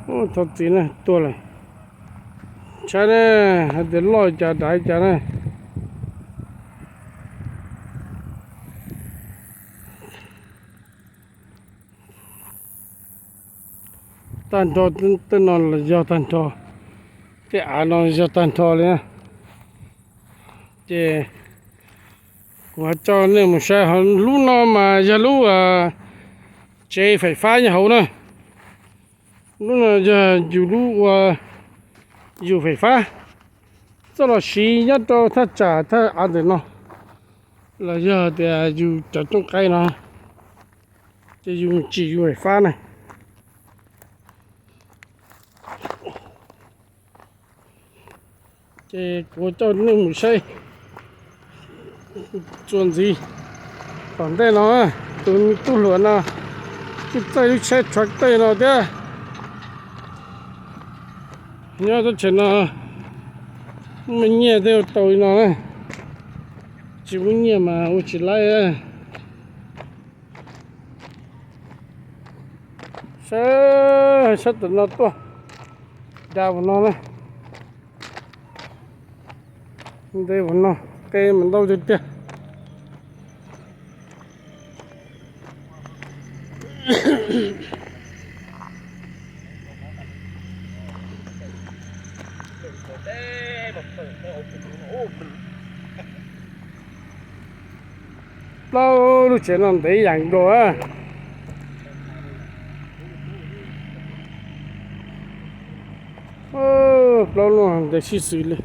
Thov txim na, tuag lawm. Saib na, hais tias loj cas dav cas na. Tag nrho tej no los yog tag nrho, tej av no yog tag nrho li na. Ces kuv ho coj nej mus saib, lub no mas yog lub tsev fais fab nyob hauv na. Lub no yog yus lub ua yus fais fab, txoj los siv nyob rau thaj tsam thaj av ntawm no, los yog tias yus cov cooj qaib no, ces yus tsim yus fais fab na. Ces kuv coj nej mus saib txuas ntxiv tom ntej no, tus me tub hluas no kuj txawj lub tsheb tractor no thiab. Nyob teb chaws no muaj nyiaj thiaj ua tau li no na, tsis muaj nyiaj mas ua tsis laib. Saib, saib tom no tuaj, da mus no na, ntev mus no, qe mas ntau tiag tiag. Plaub lub tsev no ntev yam nkaus. Plaub lub ntev sib xws li.